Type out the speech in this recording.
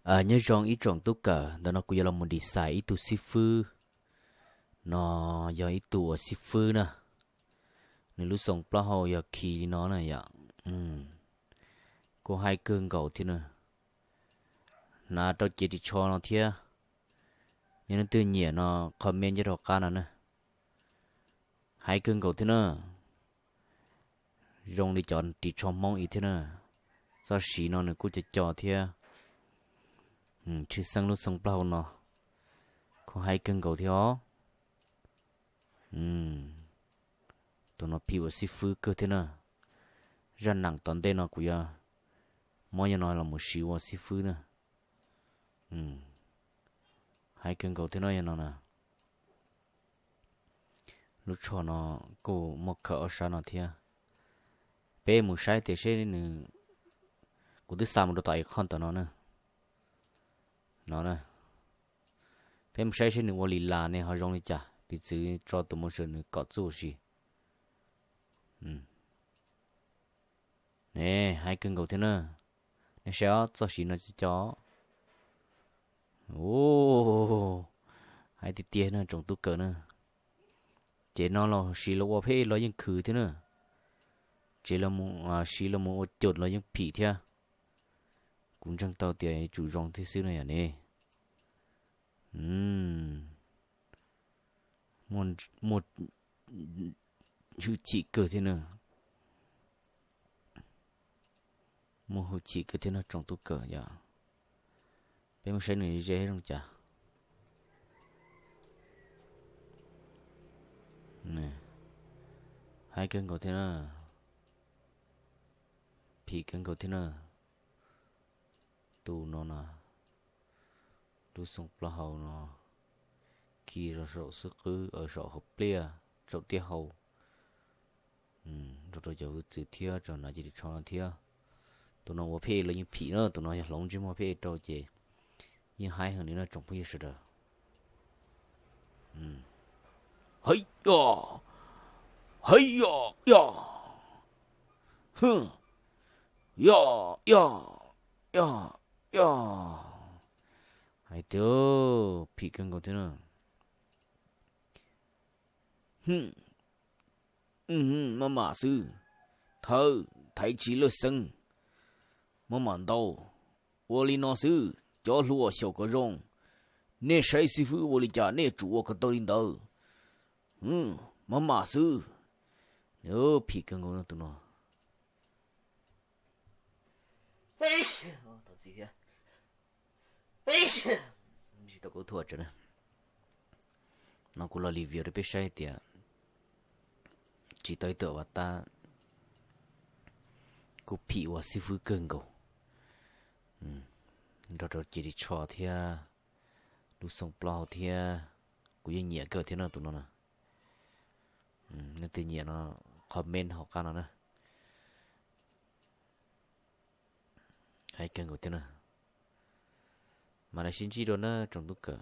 Nyob zoo ib tsoom tub kawm, ntawm no kuv yuav los mus design ib tug xib fwb. No yog ib tug uas xib fwb na. Nws lub xoo plaub hau yog khi li no na yom. Kuj haib kawg nkaus thiab na. Hnav rau cev ris tsho no thiab. Yog leej twg nyiam no comment nyob rau qab no na. Haib kawg nkaus thiab na. Zoo li cov ris tsho Hmoob ib thiab na. Txoj siv no nws kuj co co thiab. Tshwj xeeb lub xoo plaub hau no kuj haib kawg nkaus thiab os. Tus no phim ua xib fwb kawg thiab na. Zaj neem tom ntej no kuv yuav muab yog no los mus siv ua xib fwb na. Haib kawg nkaus thiab no yog no na. Lub tsho no kuj muaj khawm ob sab no thiab. Peb mus saib tias seb nws, kuv twb xa mus rau tom icon tom no na. No na. Peb mus saib seb nws ua li las ne ho zoo li cas, piv txwv tso tus motion nws kom txuj ua si. Ne, haib kawg nkaus thiab na. Nej saib os, txoj siv no co co. Haib tiag tiag na tsoom tub kawm na. Ces no los siv los ua pheb los yeej khwv thiab na. Ces siv los mus ua caum los yeej phim thiab. Kuv ntseeg tau tias yuav tsum zoo thiab xwb no yom ne. Muaj hwj chim kawg thiab na. Muaj hwj chim kawg thiab no tsoom tub kawm yom. Peb mus saib nws ze zoo cas. Haib kawg nkaus thiab na. Phim kawg nkaus thiab na. Tus no na, lub xoo plaub hau no, khi rau saum xub qwb, saum hauv pliaj, saum tiaj hau. Nrog rau cov hwj txwv thiab, rau hnav cev ris tsho no thiab. Tus no ua pheb los yeej phim na, tus no yog hloov ntsej muag pheb rau ces yeej haib heev li no tsoom phooj ywg sawv daws. Hais yog, hais yog, yog, yog, yog, yog, yog. Hais tias phim kawg nkaus thiab na. Maj mam xwb, thawb thaiv tsis lawj xeeb, maj mam ntaus. Ua li no xwb, cov hluas xyaum kom zoo, nej saib xib fwb ua li cas nej tsum ua kom tau li ntawd. Maj mam xwb. Phim kawg nkaus no tus no. Tsis tau kub thuam tsev na. No kuv los review rau peb saib tias tsis tau ib tug avatar kuj phim ua xib fwb kawg nkaus, nrog rau cev ris tsho thiab, lub xoo plaub hau thiab. Kuv yeej nyiam kawg thiab no tus no na. Nej twg nyiam no comment hauv qab no na. Haib kawg nkaus thiab na. Mas los sib ntsib dua na tsoom tub kawm.